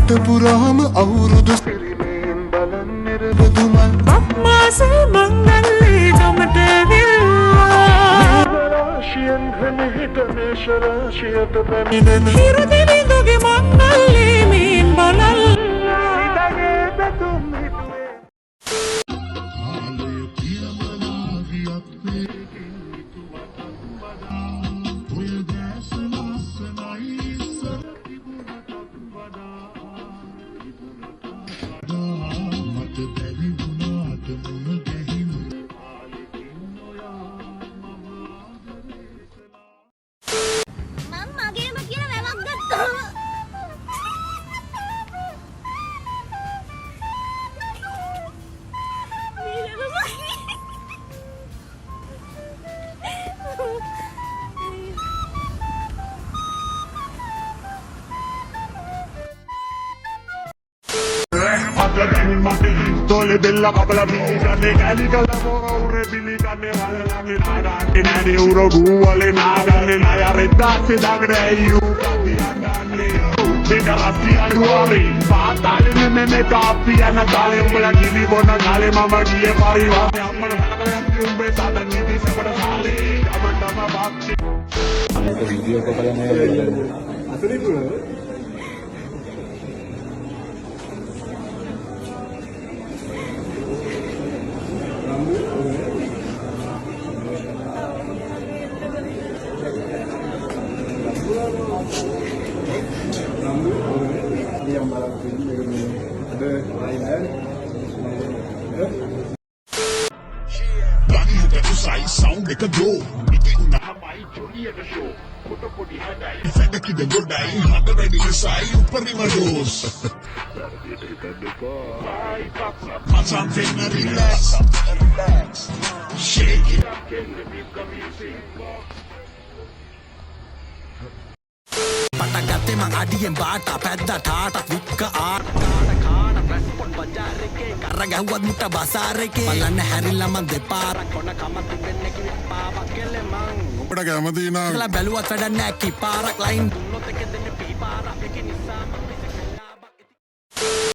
රට පුරාම අවුරුදු සිරිමෙන් බලන්නේ රබදුමල් මාසේ මංගල්ලේ ගමට විල්ලා රාශියෙන් හෙමිහිට මේෂ රාශියට පැමිණෙන හිරු දෙවිඳුගේ මංගල්ලේ මීන් බලල්ලා සිතගේ පැතුම් හිතුවේ කාලය කියමනා ගියත් වේගින් හිතුවටත් වඩා ඔය දැස ලස්සනයි ඉස්සර තිබුණටත් වඩා තිබුණටත් වඩා මට බැරි වුණාට මුණ ගැහිම කාලෙකින් ඔයා මම ආදරේ කළා. මං මගේම කියලා වැවක් ගත්තා. මේ වැව මගේ. අද දැන් මට හිතෝලේ බෙල්ල කපලා බිලි ගන්නේ කැලි කල මොර උරේ බිලි ගන්නේ වලලන්නේ නාගන්නේ නෑනේ උර ගුවලේ නාගන්නේ නාය රෙද්දාසේ දාගනේ අයියෝ කපි අඬන්නේ මේක රස්තිය නුවරේ පාතාලේ මේ මේ කාපි යන තාලේ උඹලා ගිලි බොන කාලේ මම ගියේ පරිවාරේ අම්මට සලකලා යන්නේ උඹේ සාදන් නිදි සබට සාලේ ගමටම බක්ටි. මේක වීඩියෝ එක බලන්න. ගන්නට උසයි සවුන්ඩ් එක ග්ලෝ ඉති උනාමයි ජොලියට ෂෝ කොට පොඩි හැඩයි සැඩකිද ගොඩයි හද වැඩි නිසායි උපරිම ඩෝස්. වැරදියට හිතන්න එපා. මචං වෙන්න රිලැක්ස්, shake it. කෙල්ල මික මියුසික්. පටන් ගත්තේ මං අඩියෙන් බාටා පැද්දා ටාටත් වික්ක ආට කාට කාට රෙස්පොන්ඩ් බජාර් එකේ කර ගැහුවත් මුට්ට බසාර් එකේ බලන්න හැරිලා මං දෙපාරක් කොන කම තිබෙන්නේ කිව්වේ පාවක් කෙලේ මං. උඹට කැමති නම් කියලා බැලුවත් වැඩ නෑ කි පාරක් ලයින් දුන්නොත් එක දෙන්නේ.